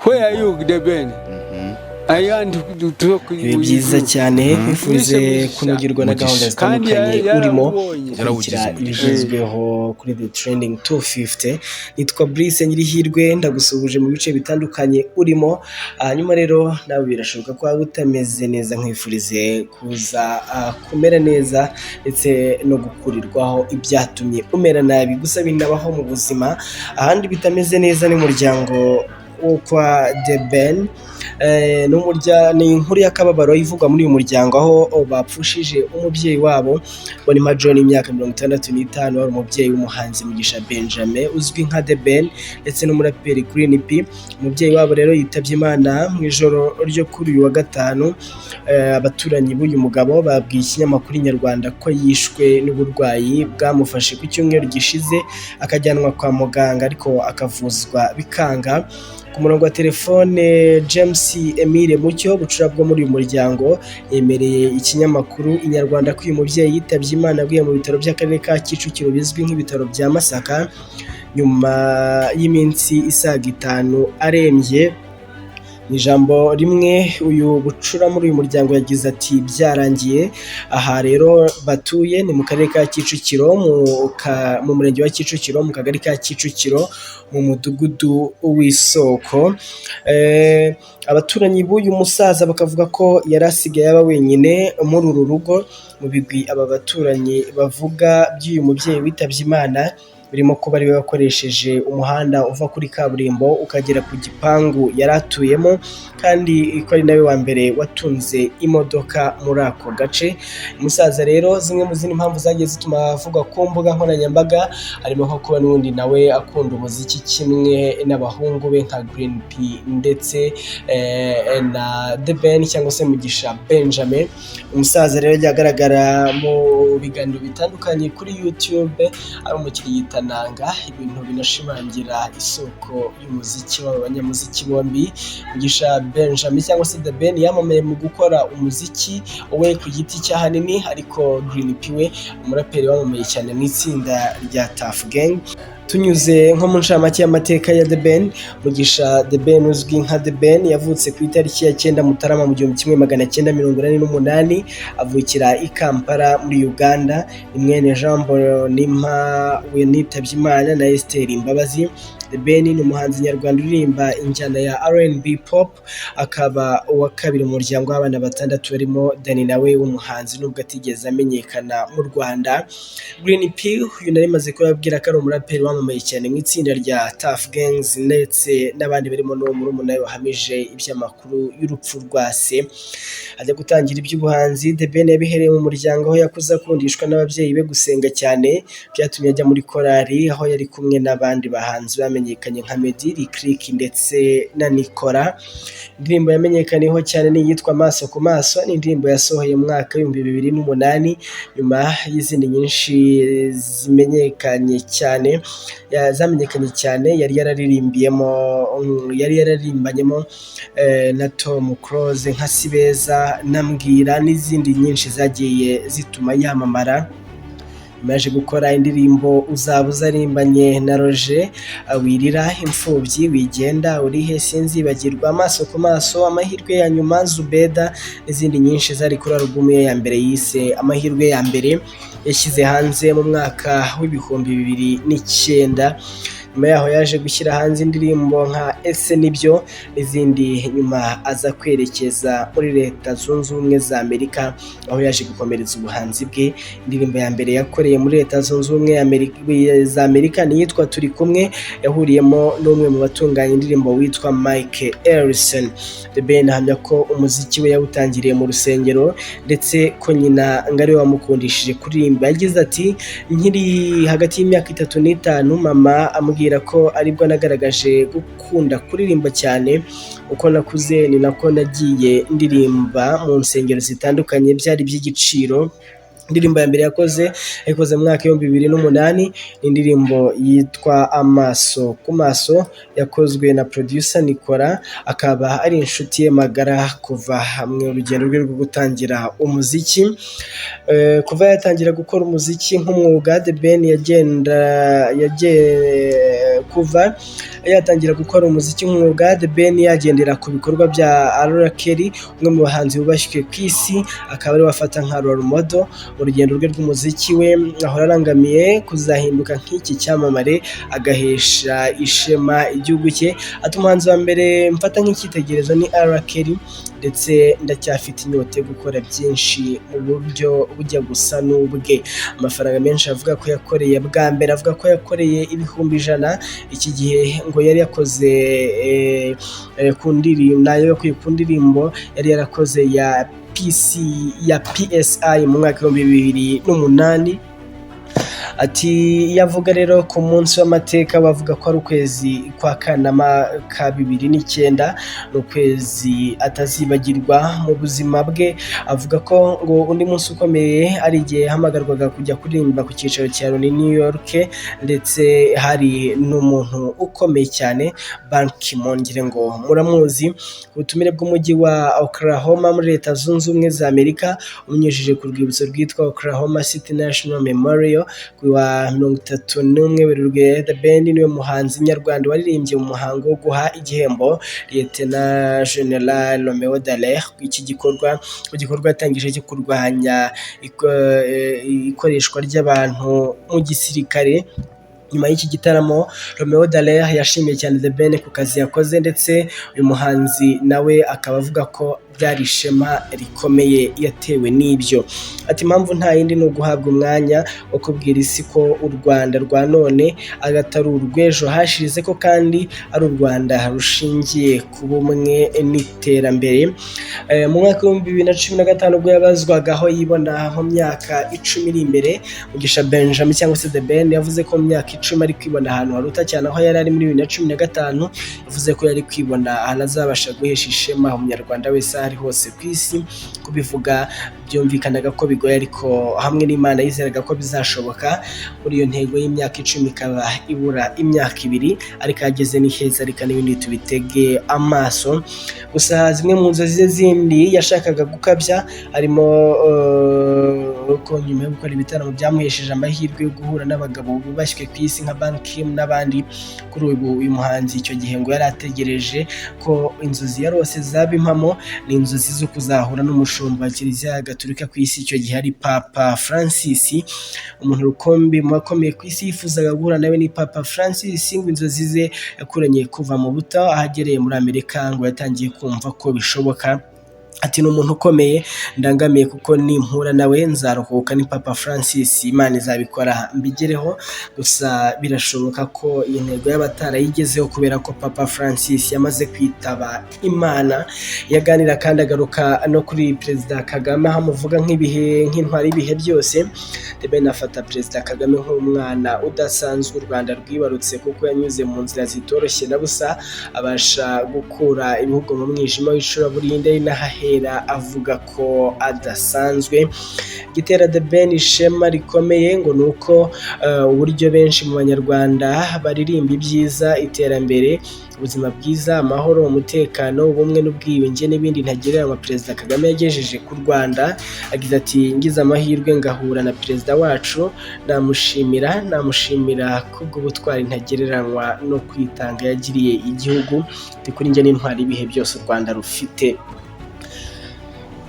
Where are you, The Ben? I want to talk with Ibihe byiza you. cyane, nkwifurize kunogerwa na Mugisha. gahunda zitandukanye Kandi urimo yarawubonye. gukurikira Yarawugize umugisha. ibigezweho kuri The Trending 250. Nitwa Brice Nyirihirwe, ndagusuhuje mu bice bitandukanye urimo. Hanyuma rero nawe birashoboka ko waba utameze neza, nkwifurize kuza kumera neza ndetse no gukurirwaho ibyatumye umera nabi. Gusa binabaho mu buzima. Ahandi bitameze neza ni umuryango wo kwa The Ben. Ni inkuru y'akababaro ivugwa muri uyu muryango, aho bapfushije umubyeyi wabo Mbonimpa John, imyaka 65, wari umubyeyi w'umuhanzi Mugisha Benjamin uzwi nka The Ben ndetse n'umuraperi Green P. Umubyeyi wabo rero yitabye Imana mu ijoro ryo kuri uyu wa gatanu. Abaturanyi b'uyu mugabo babwiye ikinyamakuru Inyarwanda ko yishwe n'uburwayi bwamufashe ku cyumweru gishize, akajyanwa kwa muganga ariko akavuzwa bikanga. Ku murongo wa telefone, James Emile Mucyo, bucura bwo muri uyu muryango, yemereye ikinyamakuru Inyarwanda ko uyu mubyeyi yitabye Imana aguye mu bitaro by'akarere ka Kicukiro bizwi nk'ibitaro bya Masaka, nyuma y'iminsi isaga 5 arembye. Mu ijambo rimwe, uyu bucura muri uyu muryango yagize ati: "Byarangiye." Aha rero batuye ni mu karere ka Kicukiro, mu murenge wa Kicukiro, mu kagari ka Kicukiro, mu mudugudu w'Isoko. Abaturanyi b'uyu musaza bakavuga ko yari asigaye aba wenyine muri uru rugo. Mu bigwi aba baturanyi bavuga by'uyu mubyeyi witabye Imana birimo kuba ariwe wakoresheje umuhanda uva kuri kaburimbo ukagera ku gipangu yari atuyemo, kandi ko ari nawe wa mbere watunze imodoka muri ako gace. Umusaza rero, zimwe mu zindi mpamvu zagiye zituma avugwa ku mbuga nkoranyambaga harimo nko kuba n'ubundi nawe akunda umuziki kimwe n'abahungu be nka Green P ndetse na The Ben cyangwa se Mugisha Benjamin. Umusaza rero yagiye agaragara mu biganiro bitandukanye kuri YouTube ari umukirigitananga, ibintu binashimangira isoko y'umuziki w'aba banyamuziki bombi. Mugisha Benjamin cyangwa se The Ben yamamaye mu gukora umuziki we ku giti cye ahanini, ariko Green P we umuraperi wamamaye cyane mu itsinda rya Tuff Gang. Tunyuze nko mu ncamake y'amateka ya The Ben, Mugisha The Ben uzwi nka The Ben yavutse ku itariki ya 9 Mutarama mu 1988, avukira i Kampala muri Uganda. Ni mwene Jean Mbonimpa wanitabye Imana na Esther Mbabazi. The Ben ni umuhanzi nyarwanda uririmba injyana ya R&B pop, akaba uwa kabiri mu muryango w'abana batandatu barimo Danny nawe w'umuhanzi nubwo atigeze amenyekana mu Rwanda. Green P uyu nari maze kubabwira ko ari umuraperi wamamaye cyane mu itsinda rya Tuff Gangs ndetse n'abandi barimo n'uwo murumuna we wahamije iby'amakuru y'urupfu rwa se. Ajya gutangira iby'ubuhanzi, The Ben yabihereye mu muryango, aho yakuze akundishwa n'ababyeyi be gusenga cyane. Byatumye ajya muri korali, aho yari kumwe n'abandi bahanzi bamenyekanye nka Meddy, Lick Lick ndetse na Nicolas. Indirimbo yamenyekaniyeho cyane ni iyitwa Amaso ku Maso, ni indirimbo yasohoye mu mwaka w'2008, nyuma y'izindi nyinshi zimenyekanye cyane, zamenyekanye cyane yari yararirimbiyemo, yari yararirimbanyemo na Tom Close nka Sibeza na Mbwira n'izindi nyinshi zagiye zituma yamamara. Nyuma yaje gukora indirimbo Uzaba Uzarimbanye na Roger, Wirira, Imfubyi, Wigenda, Urihe, Sinzibagirwa, Amaso ku Maso, Amahirwe ya Nyuma, Zubeda n'izindi nyinshi zari kuri alubumu ye ya mbere yise Amahirwe ya Mbere, yashyize hanze mu mwaka w'2009. Nyuma yaho yaje gushyira hanze indirimbo nka Ese Nibyo n'izindi, nyuma aza kwerekeza muri Leta Zunze Ubumwe za Amerika, aho yaje gukomereza ubuhanzi bwe. Indirimbo ya mbere yakoreye muri Leta Zunze Ubumwe za Amerika ni iyitwa Turi Kumwe, yahuriyemo n'umwe mu batunganya indirimbo witwa Mike Ellison. The Ben ahamya ko umuziki we yawutangiriye mu rusengero, ndetse ko nyina ngo ariwe wamukundishije kuririmba. Yagize ati: "Nkiri hagati y'imyaka 3 n'5, mama ambwira ko aribwo nagaragaje gukunda kuririmba cyane. Uko nakuze ni nako nagiye ndirimba mu nsengero zitandukanye, byari iby'igiciro." Indirimbo ya mbere yakoze yayikoze mu mwaka w'2008, ni indirimbo yitwa Amaso ku Maso, yakozwe na producer Nicolas, akaba ari inshuti ye magara kuva mu rugendo rwe rwo gutangira umuziki. Kuva yatangira gukora umuziki nk'umwuga, The Ben yagenda yagiye kuva Yatangira gukora umuziki nk'umwuga, The Ben yagendera ku bikorwa bya R. Kelly, umwe mu bahanzi bubashywe ku isi, akaba ariwe afata nka role model mu rugendo rwe rw'umuziki we. Ahora arangamiye kuzahinduka nk'iki cyamamare, agahesha ishema igihugu cye. Ati: "Umuhanzi wa mbere mfata nk'icyitegererezo ni R. Kelly, ndetse ndacyafite inyota yo gukora byinshi mu buryo bujya gusa n'ubwe." Amafaranga menshi avuga ko yakoreye bwa mbere, avuga ko yakoreye 100,000. Iki gihe ngo yari yakoze ku ndirimbo, nayo yakuye ku ndirimbo yari yarakoze ya PC ya PSI mu mwaka w'2008. Ati iyo avuga rero ku munsi w'amateka, bavuga ko ari ukwezi kwa Kanama ka 2009, ni ukwezi atazibagirwa mu buzima bwe. Avuga ko ngo undi munsi ukomeye ari igihe yahamagarwaga kujya kuririmba ku cyicaro cya Loni New York, ndetse hari n'umuntu ukomeye cyane, Ban Ki-moon, ngira ngo muramuzi. Ubutumire bw'umujyi wa Oklahoma muri Leta Zunze Ubumwe za Amerika, ubinyujije ku rwibutso rwitwa Oklahoma City National Memorial ku wa 31 Werurwe. The Ben niwe muhanzi nyarwanda waririmbye mu muhango wo guha igihembo Lieutenant General Romeo Dallaire iki gikorwa, ku gikorwa yatangije cyo kurwanya ikoreshwa ry'abantu mu gisirikare. Nyuma y'iki gitaramo, Romeo Dallaire yashimiye cyane The Ben ku kazi yakoze, ndetse uyu muhanzi nawe akaba avuga ko byari ishema rikomeye yatewe n'ibyo. Ati: "Impamvu nta yindi, ni uguhabwa umwanya wo kubwira isi ko u Rwanda rwa none atari urw'ejo hashize, ko kandi ari u Rwanda rushingiye ku bumwe n'iterambere." Mu mwaka w'2015, ubwo yabazwaga aho yibona mu myaka 10 iri imbere, Mugisha Benjamin cyangwa se The Ben yavuze ko mu myaka 10 ari kwibona ahantu haruta cyane aho yari ari muri 2015. Yavuze ko yari kwibona ahantu azabasha guhesha ishema umunyarwanda wese aho ari hose ku isi. Kubivuga byumvikanaga ko bigoye, ariko hamwe n'Imana yizeraga ko bizashoboka. Muri iyo ntego y'imyaka 10 ikaba ibura imyaka 2, ariko ahageze ni heza, reka n'ibindi tubitege amaso. Gusa zimwe mu nzozi ze zindi yashakaga gukabya harimo ko nyuma yo gukora ibitaramo byamuhesheje amahirwe yo guhura n'abagabo bubashywe ku isi nka Ban Ki-moon n'abandi. Kuri ubu uyu muhanzi icyo gihe ngo yari ategereje ko inzozi yarose zaba impamo, ni inzozi zo kuzahura n'umushumba wa Kiliziya Gatolika ku isi, icyo gihe ari Papa Francis. Umuntu rukumbi mu bakomeye ku isi yifuzaga guhura nawe ni Papa Francis. Ngo inzozi ze yakuranye kuva mu buto, aho agereye muri Amerika ngo yatangiye kumva ko bishoboka. Ati: "Ni umuntu ukomeye ndangamiye, kuko nimpura nawe nzaruhuka, ni Papa Francis, Imana izabikora mbigereho." Gusa birashoboka ko iyi ntego yaba atarayigezeho kubera ko Papa Francis yamaze kwitaba Imana. Yaganira kandi agaruka no kuri Perezida Kagame, aho amuvuga nk'ibihe, nk'intwari y'ibihe byose. The Ben afata Perezida Kagame nk'umwana udasanzwe u Rwanda rwibarutse, kuko yanyuze mu nzira zitoroshye na busa, abasha gukura ibihugu mu mwijima w'icuraburindi, ari n'ahahera avuga ko adasanzwe. Igitera The Ben ishema rikomeye ngo ni uko uburyo benshi mu banyarwanda baririmba ibyiza, iterambere, ubuzima bwiza, amahoro, umutekano, ubumwe n'ubwiyunge n'ibindi ntagereranywa Perezida Kagame yagejeje ku Rwanda. Agize ati: "Ngize amahirwe ngahura na perezida wacu, namushimira kubw'ubutwari ntagereranywa no kwitanga yagiriye igihugu. Kuri njye n'intwari ibihe byose u Rwanda rufite."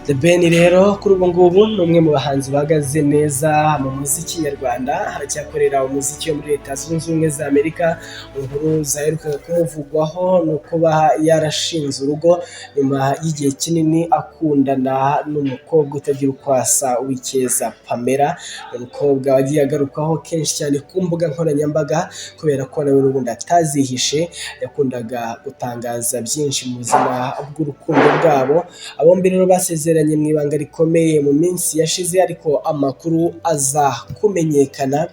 The Ben rero kuri ubu ngubu ni umwe mu bahanzi bahagaze neza mu muziki nyarwanda, aracyakorera umuziki wo muri Leta Zunze Ubumwe za Amerika. Inkuru zaherukaga kumuvugwaho ni ukuba yarashinze urugo nyuma y'igihe kinini akundana n'umukobwa utagira uko asa, Uwicyeza Pamela, umukobwa wagiye agarukwaho kenshi cyane ku mbuga nkoranyambaga kubera ko nawe n'ubundi atazihishe, yakundaga gutangaza byinshi mu buzima bw'urukundo bwabo. Bombi rero basezeranye mu ibanga rikomeye mu minsi yashize, ariko amakuru aza kumenyekana.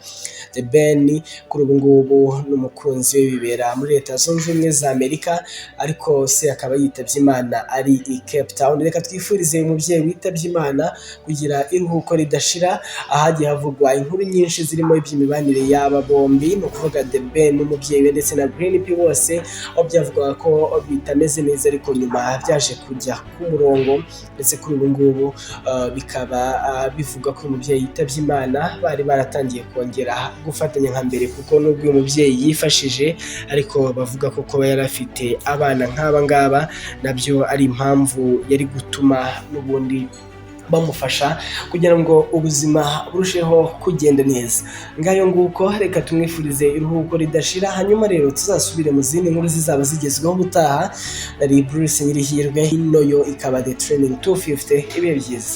The Ben kuri ubu ngubu n'umukunzi we bibera muri Leta Zunze Ubumwe za Amerika, ariko se akaba yitabye Imana ari i Cape Town. Reka twifurize uyu mubyeyi witabye Imana kugira iruhuko ridashira. Ahagiye havugwa inkuru nyinshi zirimo iby'imibanire y'aba bombi, ni ukuvuga The Ben n'umubyeyi we ndetse na Green P bose, aho byavugwaga ko bitameze neza, ariko nyuma byaje kujya ku murongo, ndetse kuri Kuri ubu ngubu bikaba bivugwa ko uyu mubyeyi yitabye Imana, bari baratangiye kongera gufatanya nka mbere, kuko nubwo uyu mubyeyi yifashije, ariko bavuga ko kuba yari afite abana nk'aba ngaba nabyo ari impamvu yari gutuma n'ubundi bamufasha kugira ngo ubuzima burusheho kugenda neza. Ngayo nguko, reka tumwifurize iruhuko ridashira, hanyuma rero tuzasubire mu zindi nkuru zizaba zigezweho ubutaha. Nari Bruce Nyirihirwe, ino yo ikaba The Trending 250. Ibihe byiza.